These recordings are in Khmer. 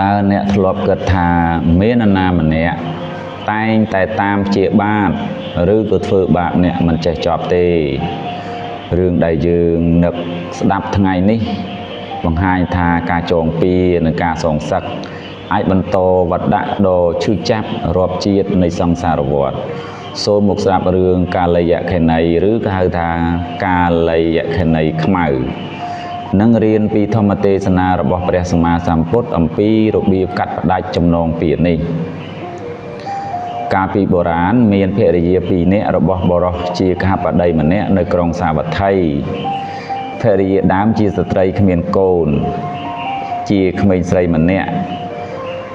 តើអ្នកធ្លាប់គិតថាមាននរណាម្នាក់តែងតែតាមព្យាបាទឬក៏ធ្វើបាបអ្នកមិនចេះចប់ទេរឿងដែលយើងនឹកស្ដាប់ថ្ងៃនេះបង្ហាញថាការចងពៀនិងការសងសឹកអាចបន្តវត្តៈដ៏ឈឺចាប់រាប់ជាតិនៃសង្សារវដ្តសូមមកស្ដាប់រឿងកាលយខេណីឬក៏ហៅថាកាលយខេណីខ្មៅនិងរៀនពីធម្មទេសនារបស់ព្រះសម្មាសម្ពុទ្ធអំពីរបៀបកាត់ផ្ដាច់ចំណងពៀនេះកាលពីបុរាណមានភរិយា2នាក់របស់បុរសជាកហបតីម្នាក់នៅក្រុងសាវត្ថីភរិយាដើមជាស្ត្រីគ្មានកូនជាក្មេងស្រីម្នាក់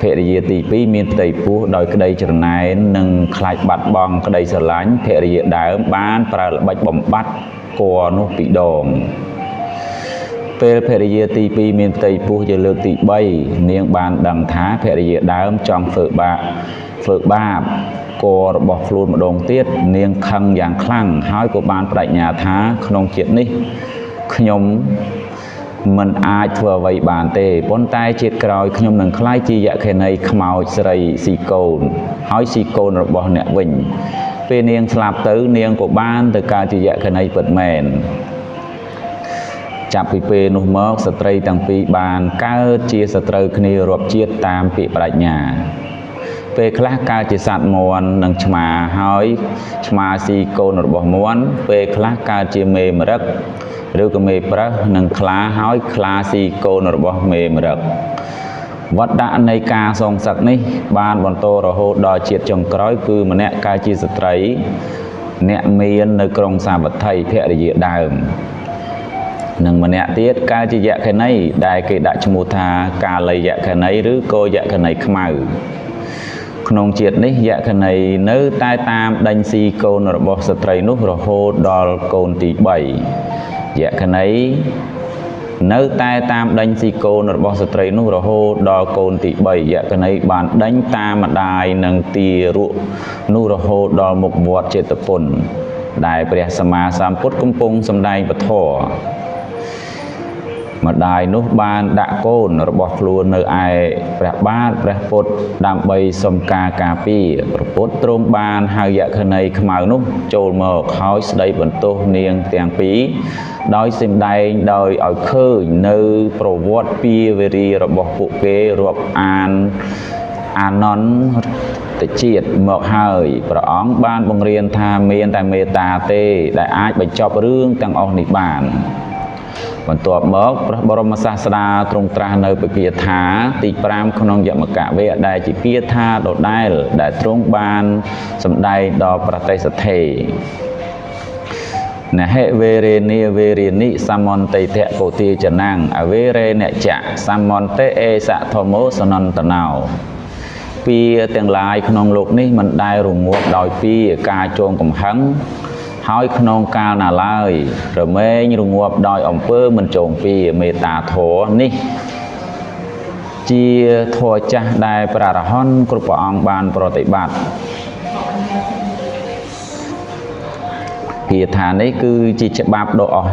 ភរិយាទី2មានផ្ទៃពោះដោយក្តីច្រណែននិងខ្លាចបាត់បង់ក្តីស្រឡាញ់ភរិយាដើមបានប្រើល្បិចបំបត្តិគរនោះពីរដងពេលភរិយាទី2មានផ្ទៃពោះជាលើកទី3នាងបានដឹងថាភរិយាដើមចង់ធ្វើបាបគររបស់ខ្លួនម្ដងទៀតនាងខឹងយ៉ាងខ្លាំងហើយក៏បានបដិញ្ញាថាក្នុងជាតិនេះខ្ញុំមិនអាចធ្វើអ្វីបានទេប៉ុន្តែជាតិក្រោយខ្ញុំនឹងក្លាយជាយក្ខិនីខ្មោចស្រីស៊ីកូនហើយស៊ីកូនរបស់អ្នកវិញពេលនាងស្លាប់ទៅនាងក៏បានទៅកើតជាយក្ខិនីពិតមែនចាប់ពីពេលនោះមកស្ត្រីទាំងពីរបានកើតជាសត្រូវគ្នារាប់ជាតិតាមពាក្យប្រាជ្ញាពេលខ្លះកើតជាសត្វមាន់និងឆ្មាហើយឆ្មាស៊ីកូនរបស់មាន់ពេលខ្លះកើតជាមេមរឹកឬក៏មេប្រើសនិងខ្លាហើយខ្លាស៊ីកូនរបស់មេមរឹកវត្តៈនៃការសងសឹកនេះបានបន្តរហូតដល់ជាតិចុងក្រោយគឺម្នាក់កើតជាស្ត្រីអ្នកមាននៅក្រុងសាវត្ថីភរិយាដើមនិងម្នាក់ទៀតកើតជាយក្ខិនីដែលគេដាក់ឈ្មោះថាកាលយក្ខិនីឬក៏យក្ខិនីខ្មៅក្នុងជាតិនេះយក្ខិនីនៅតែតាមដេញស៊ីកូនរបស់ស្ត្រីនោះរហូតដល់កូនទី3យក្ខិនីនៅតែតាមដេញស៊ីកូនរបស់ស្ត្រីនោះរហូតដល់កូនទី3យក្ខិនីបានដេញតាមម្ដាយនិងទារកនោះរហូតដល់មុខវត្តចេតពុនដែលព្រះសម្មាសម្ពុទ្ធកំពុងសម្ដែងពធម្ដាយនោះបានដាក់កូនរបស់ខ្លួននៅឯព្រះបាទព្រះពុទ្ធដើម្បីសុំការការពារព្រះពុទ្ធទ្រង់បានហៅយក្ខិនីខ្មៅនោះចូលមកហើយស្ដីបន្ទោសនាងទាំងពីរដោយសម្ដែងដោយឲ្យឃើញនៅប្រវត្តិពីវេរីរបស់ពួកគេរាប់អានអានន្តជាតិមកហើយព្រះអង្គបានបង្រៀនថាមានតែមេត្តាទេដែលអាចបញ្ចប់រឿងទាំងអស់នេះបានបន្ទាប់មកព្រះបរមសាស្តាទ្រង់ត្រាស់នៅពគាថាទី5ក្នុងយមកវៈដែលជាគាថាដដែលដែលទ្រង់បានសម្ដែងដល់ប្រតិសថេនហិវេរេនីវេរានិសមន្តិធៈកោទាចនាំងអវេរេនចៈសមន្តិអេសធម្មោសនន្តណោពៀទាំងឡាយក្នុងលោកនេះមិនដែលរងាប់ដោយពៀការចងកំហឹងហើយក្នុងកាលណាឡើយរមែងរងាប់ដោយអំពើមិនចងពៀមេត្តាធម៌នេះជាធម៌ចាស់ដែលព្រះអរហន្តគ្រប់ព្រះអង្គបានប្រតិបត្តិគាថានេះគឺជាច្បាប់ដ៏អស់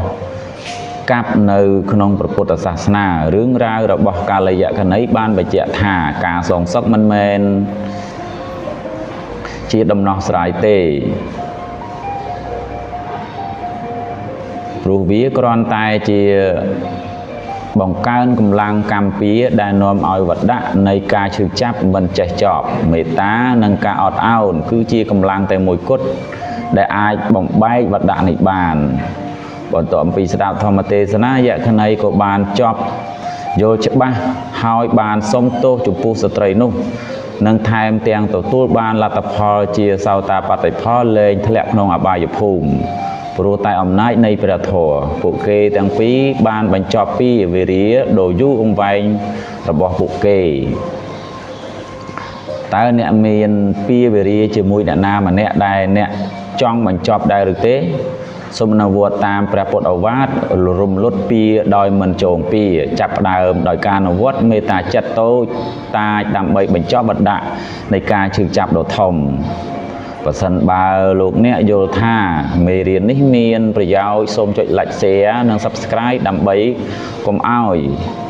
កាប់នៅក្នុងព្រះពុទ្ធសាសនារឿងរ៉ាវរបស់កាលយក្ខិនីបានបញ្ជាក់ថាការសងសឹកមិនមែនជាដំណោះស្រាយទេព្រោះវាគ្រាន់តែជាបង្កើនកម្លាំងកម្មពៀដែលនាំឲ្យវត្តៈនៃការឈឺចាប់មិនចេះចប់មេត្តានិងការអត់ឱនគឺជាកម្លាំងតែមួយគត់ដែលអាចបំបែកវត្តៈនេះបានបន្ទាប់ពីស្ដាប់ធម្មទេសនាយក្ខិនីក៏បានចប់យល់ច្បាស់ហើយបានសុំទោសចំពោះស្ត្រីនោះនិងថែមទាំងទទួលបានលទ្ធផលជាសោតាបតិផលលែងធ្លាក់ក្នុងអបាយភូមិព្រោះតែអំណាចនៃព្រះធម៌ពួកគេទាំងពីរបានបញ្ចប់ពីវេរាដ៏យូរអង្វែងរបស់ពួកគេតើអ្នកមានពីវេរាជាមួយអ្នកណាម្នាក់ដែលអ្នកចង់បញ្ចប់ដែរឬទេសូមអនុវត្តតាមព្រះពុទ្ធឱវាទរំលត់ពៀដោយមិនចងពៀចាប់ផ្ដើមដោយការអនុវត្តមេត្តាចិត្តតូចតាចដើម្បីបញ្ចប់វត្តៈនៃការឈឺចាប់ដ៏ធំ ប្រសិនបើលោកអ្នកយល់ថាមេរៀននេះមានប្រយោជន៍សូមចុច Like Share និង Subscribe ដើម្បីកុំឲ្យ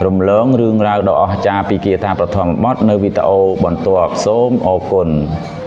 រំលងរឿងរ៉ាវដ៏អស្ចារ្យពីគាថាប្រធមបទនៅវីដេអូបន្ទាប់សូមអរគុណ។